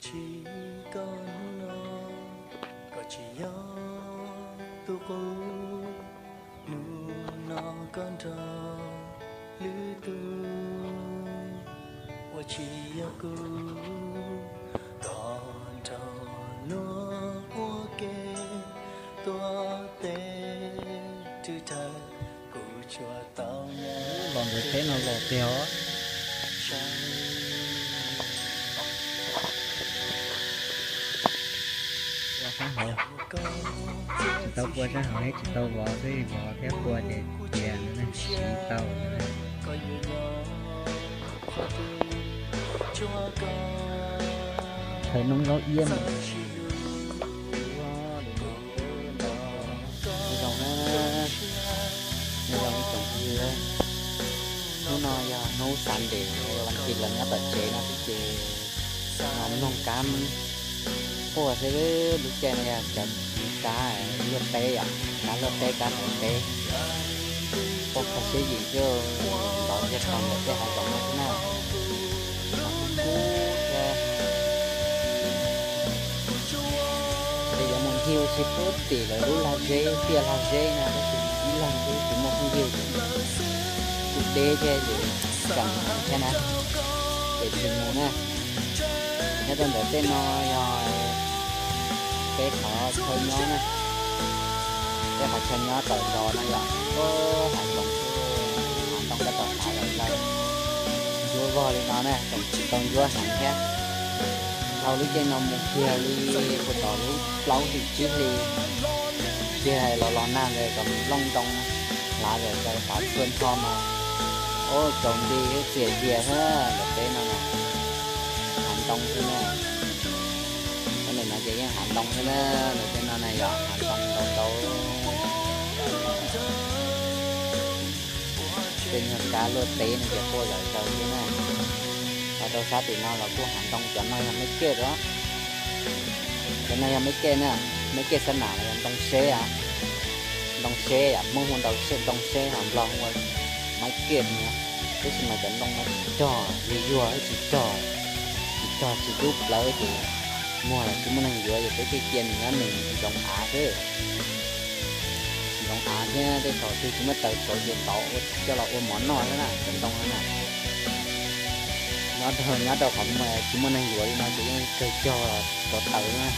Tsis koj hnub no, koj tsis yog tus qub, hnub no koj nrog lwm tus, ua tsis yog kuv, koj nrog luag ua ke, tuaj teb rwg rhawv, kuv tsuas tau nyob los ntawm teb no los tiag os. Ua sab hauv, tsis tau pua sab hauv thiab tsis tau vov xwb, vov thiab pua ces tias siv tau. Khaws noob zaub iab mus. Zoo na, zoo ib tsoom phooj ywg, hnub no yog hnub Sunday, yog vas thiv los nyob tom tsev no xwb ces mloog kab quaj xwb. Lub caij no yog cov kab luaj teb yom, kab luaj teb, kab ntov teb, quaj kho siab yim xwb, ntov zej qas ntawm tej hav zoov no xwb na. Kub thiab, ces yuav mus ncig ua si puag tim lawv lub lag zeb, tiaj lag zeb na, tab sis ib leeg xwb tsis muaj phooj ywg, kuj deb thiab ces tseem thiab na, ces tsis mus na. Nyob rau ntawm tej no yog peb qhov chaw nyob na, peb qhov chaw nyob tom zos no yom, hav zoov, hav ntoo tab tom hlav los ntawd, ntsuab vog li no na, tseem tau ntsuab heev thiab. Dhau lub caij no mus kiag li puag tom lub plaub hlis tsib hlis kiag los los nag ntawd kom nplooj ntoo hlav ntawd txaus hlav txhua nrho mas, ua tsaus nti txias zias xwb ntawm teb no na. Hav ntoo xwb na, ntawm no ces yeej hav ntoo xwb na, ntawm tej no na yog hav ntoo ntau ntau. Tej nyuag kab luaj teb no ces quaj zom zaws xwb na. Los rau sab tim no los kuj hav ntoo, cov no yog maiv kej os. Cov no yog maiv kej na, maiv kej xab nam los yog ntoo seb os. Ntoo seb yom, Hmoob hu ntoo seb, ntoo seb, ho Nplog hu ua maiv kej no. Tab sis mas cov ntoo no tsis rog, yuag yuag tsis rog, tsis rog tsis dub plawv ces muag los tsis muaj neeg yuav ces peb thiaj cia nws nyob nws ntsoov av xwb. Ntsoov av thiab tej thaum twg tsis muaj taws tsauv ces ntov coj los ua mov noj xwb na, cov ntoo no na. Nyob rau, nyob rau qhov tsis muaj neeg yuav li no ces yeej kawg cog los tsov taws na.